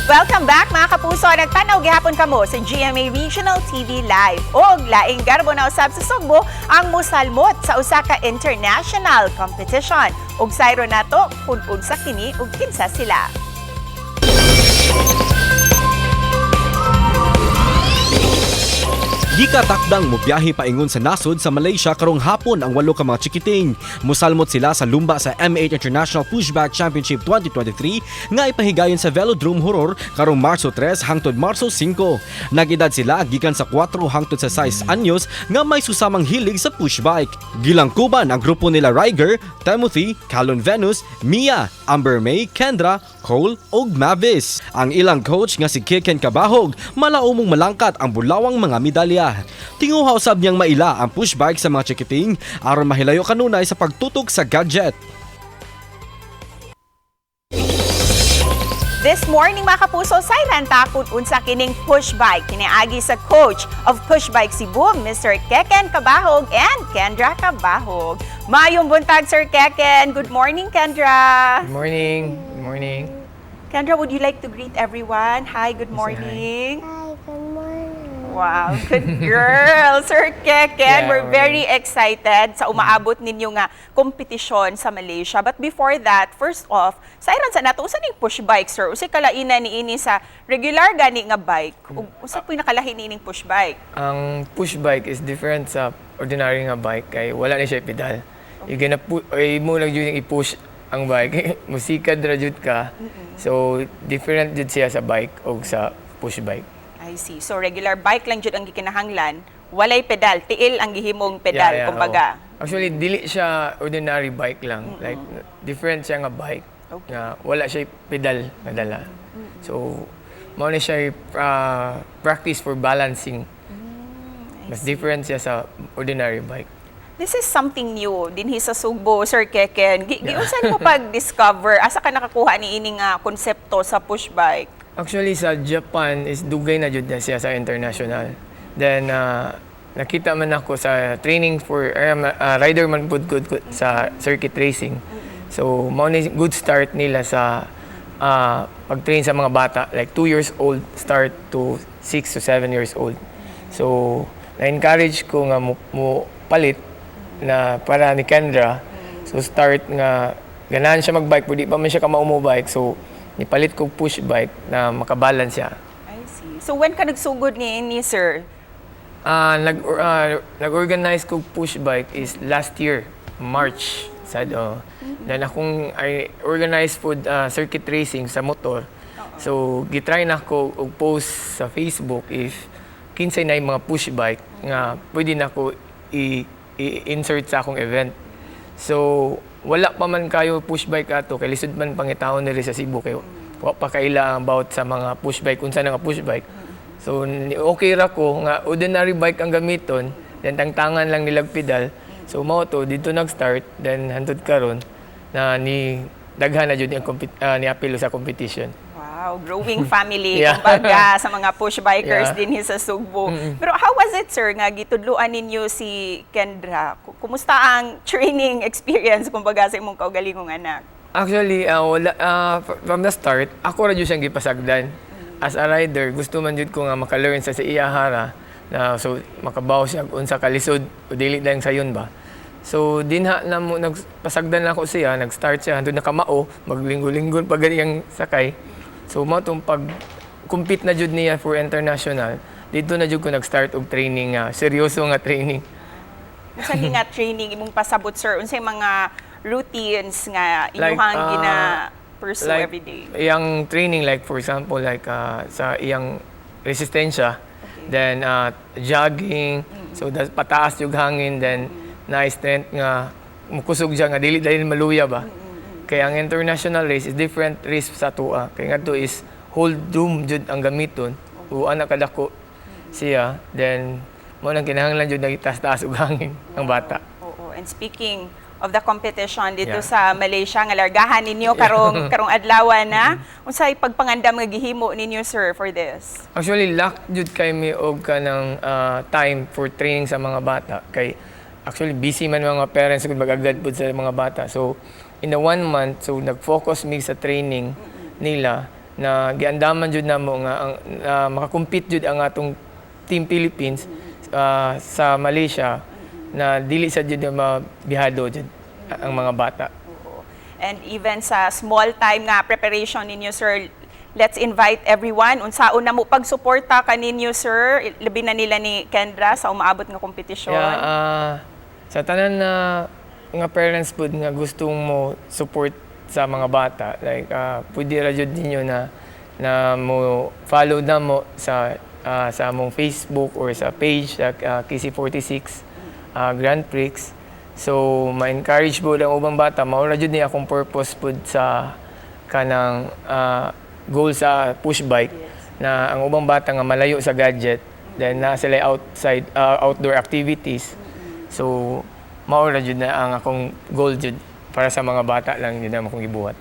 Welcome back, mga kapuso. Nagtanaw gihapon kamo sa GMA Regional TV Live. Og laing garbo na usab sa Sugbo ang musalmot sa usa ka international competition. Ug sayro nato kung unsa kini ug kinsa sila. Gikatakdang mobiyahe paingon sa nasod sa Malaysia karong hapon ang walo ka mga chikiting. Musalmot sila sa lumba sa M8 International Pushback Championship 2023 nga ipahigayon sa Velodrome Horror karong Marso 3 hangtod Marso 5. Nagedad sila gikan sa 4 hangtod sa 6 anyos nga may susamang hilig sa pushbike. Gilangkuban ang grupo nila Riger, Timothy, Calon Venus, Mia, Amber May, Kendra, Cole ug Mavis. Ang ilang coach nga si Kiken Kabahog, malaumong malangkat ang bulawang mga medalya. Tinguha usab niyang maila ang pushbike sa mga chikiting aron mahilayo kanunay sa pagtutok sa gadget. This morning, mga kapuso, sayran ta kung unsa kining push bike. Kiniagi sa coach of Push Bike Cebu, Mr. Keken Kabahog and Kendra Kabahog. Maayong buntag, Sir Keken. Good morning, Kendra. Good morning. Good morning. Kendra, would you like to greet everyone? Hi, good Say hi. morning. Hi, good morning. Wow, good girl. Sir Keken, Yeah, we're very morning. excited sa umaabot ninyo nga kompetisyon sa Malaysia. But before that, first off, sayran sa nato, usa ning push bike, sir? Usa kalainan niini sa regular gani nga bike? Ug usa po'y nakalahi niining push bike? Ang push bike is different sa ordinary nga bike kay wala ni siya pedal. You gonna ay mo lang jud yung i-push ang bike. Musikad ra jud ka. So different jud siya sa bike og sa push bike. I see. So regular bike lang jud ang gikinahanglan, walay pedal, tiil ang gihimong pedal, kumbaga. Oo. Actually dili siya ordinary bike lang. Like different siya nga bike. Nga wala siya pedal nga dala. So mao ni siya practice for balancing. Mas different siya sa ordinary bike. This is something new dinhi sa Sugbo, Sir Keken. Giunsan mo pag-discover? Asa ka nakakuha ni ining konsepto sa push bike? Actually, sa Japan is dugay na jud na siya sa international. Then, nakita man ako sa training for rider man pud gud ko sa circuit racing. So, mao ni good start nila sa pag-train sa mga bata. Like 2 years old start to 6 to 7 years old. So, na-encourage ko nga mo palit na para ni Kendra. So, start nga ganahan siya mag-bike, pero di pa man siya kamao mo bike. So, nipalit ko push bike na makabalance siya. I see. So when ka nagsugod ni sir? Nag-organize ko push bike is last year, March. Sad, oh. Then akong I organize food circuit racing sa motor. So, gitry na ko og post sa Facebook if kinsay na yung mga push bike nga pwede na ko i-insert sa akong event. So, wala pa man kayo push bike ato kay lisod man pangitaon diri sa Cebu kay wa pa kaila about sa mga push bike, unsa na nga push bike. So okay ra ko nga ordinary bike ang gamiton, then tangtangan lang nilag pedal. So mao to dito nag-start, then hantod karon na ni daghan na jud ang ni apilo sa competition. Wow, growing family, kumbaga, sa mga push bikers dinhi sa Sugbo. Pero how was it, sir, nga gitudluan ninyo si Kendra? Kumusta ang training experience, kumbaga, sa imong kaugalingong anak? Actually, wala, from the start, ako ra jud siyang gipasagdan. As a rider, gusto man jud ko nga maka-learn sa iyahara na so makabaw siya unsa kalisod o dili lang sayon ba. So dinha na mo nagpasagdan na ako siya, nag-start siya hantod nakamao, maglinggo-linggo pa gani ang sakay. So mao tong pag compete na jud niya for international, dito na jud ko nag-start og training nga seryoso nga training. Unsa ni nga training imong pasabot, sir? Unsay mga routines nga Like, inyuhang gina-pursue like, every day? Iyang training, like for example, like sa iyang resistensya, then jogging, so das, pataas yung hangin, then nice strength nga mukusog siya nga dili dahil maluya ba. Kaya ang international race is different race sa tua. Kaya nga to is whole room jud ang gamiton. O ana kadako siya, then mo nang kinahanglan jud nagitaas-taas og hangin ang bata. Oo. And speaking of the competition dito sa Malaysia nga largahan ninyo karong karong adlaw na, unsay pagpangandam nga gihimo ninyo, sir, for this? Actually, lack jud kay mi og kanang time for training sa mga bata. Kay actually busy man mga parents kung mag-agad pud sa mga bata. So in the one month, so nag-focus mi sa training nila. Na giandaman jud namo nga ang na makakompete jud ang atong Team Philippines sa Malaysia na dili sa jud na mabihado jud ang mga bata. Oo. And even sa small time nga preparation ninyo, sir, let's invite everyone. Unsaon na mo pagsuporta kaninyo, sir, labi na nila ni Kendra sa umaabot nga kompetisyon? Yeah, sa tanan na nga parents pud nga gustong mo support sa mga bata, like pwede ra jud ninyo na na mo follow na mo sa among Facebook or sa page sa KC46 Grand Prix. So ma-encourage po ang ubang bata. Mao ra jud ni akong purpose pud sa kanang goal sa push bike na ang ubang bata nga malayo sa gadget, then na sila outside outdoor activities. So mao ra jud na ang akong goal jud, para sa mga bata lang jud ang akong gibuhat.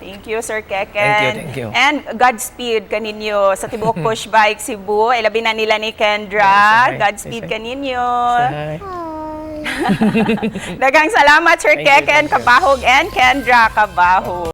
Thank you, Sir Keken. Thank you, thank you. And Godspeed kaninyo sa tibuok Push Bike Cebu. Ilabi na nila ni Kendra. Yes, hi. Godspeed Yes, hi. kaninyo. Hi. Daghang salamat, Sir Thank you, Keken thank you. Kabahog and Kendra Kabahog.